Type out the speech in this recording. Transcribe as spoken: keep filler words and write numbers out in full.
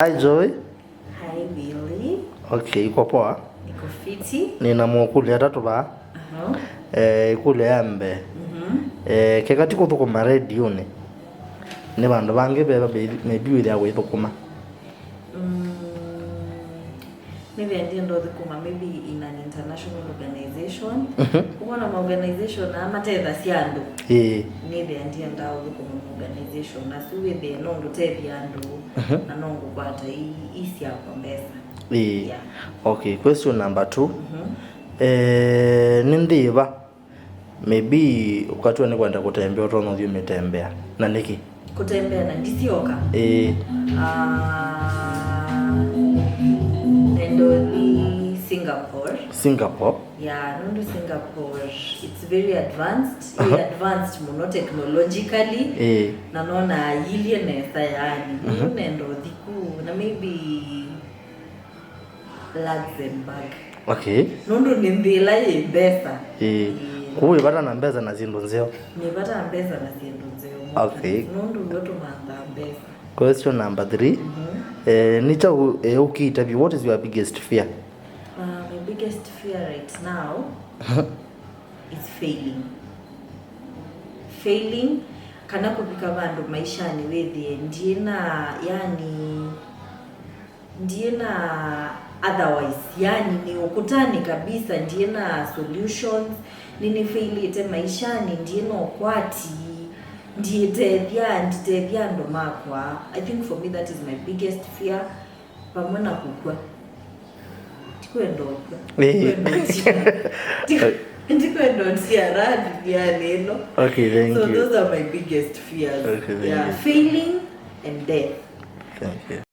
Hi, Joy. Hi, Billy. Okay, iko poa? Niko fiti. Nina mokuli atatu ba. Aha. Eh, ikuli ya mbe. Mhm. Eh, keka ti kuthukuma radio ni. Ni vandu vangi veva maybe withia withukuma. Mm. Maybe ndienda ũthukuma maybe in an international organization. Mhm. Ũkona ma organization aa matethasya andũ. Eh. Maybe ndienda ũthukuma ma organization asu wĩthĩe no ngũtethya andũ Mhm. na no ngũkwata i- i syakwa mbesa. Eh. Yeah. Okay, question number two. Mhm. Eh, ni ndiva maybe ukatw'a ni kwenda kutembea utonya uthi umitembea na niki? Kutembea na ndisyoka. Eh. Ah, nendo thi Singapore. Singapore. Yeah, nundu Singapore it's very advanced. Aha. Advanced muno technologically. Eh. Na nona yilie nesa yani. Mhm. Nendo thi ku na maybe Luxembourg. Okay. Nundu ni nthĩ ĩla yĩ mbesa. Eh. Kuu ivata na mbesa na syindu nzeo. Nivata mbesa na syindu nzeo. Okay. Nundu ndio tumantha mbesa. Question number three. Mhm. Eh, ni chau eh, ukite vi, what is your biggest fear? Uh, my biggest fear right now is failing. Failing, kana kuvika vandu maishani withie ndiĩ na, yani, ndiĩ na otherwise, yani, ni ukutani kabisa, ndiĩ na solutions, ninifailite maishani, ndiĩ na ukwati, ndiĩtethya, nditethya andũ makwa. I think for me that is my biggest fear, vamwe na kũkw'a. Ndikwenda ũkw'a. Eh. Ndikwenda ũtia. Ndikwenda ũtia raha duniani ĩno. Okay, thank So you. Those are my biggest fears. Okay, thank Yeah, you. Failing and death. Thank you.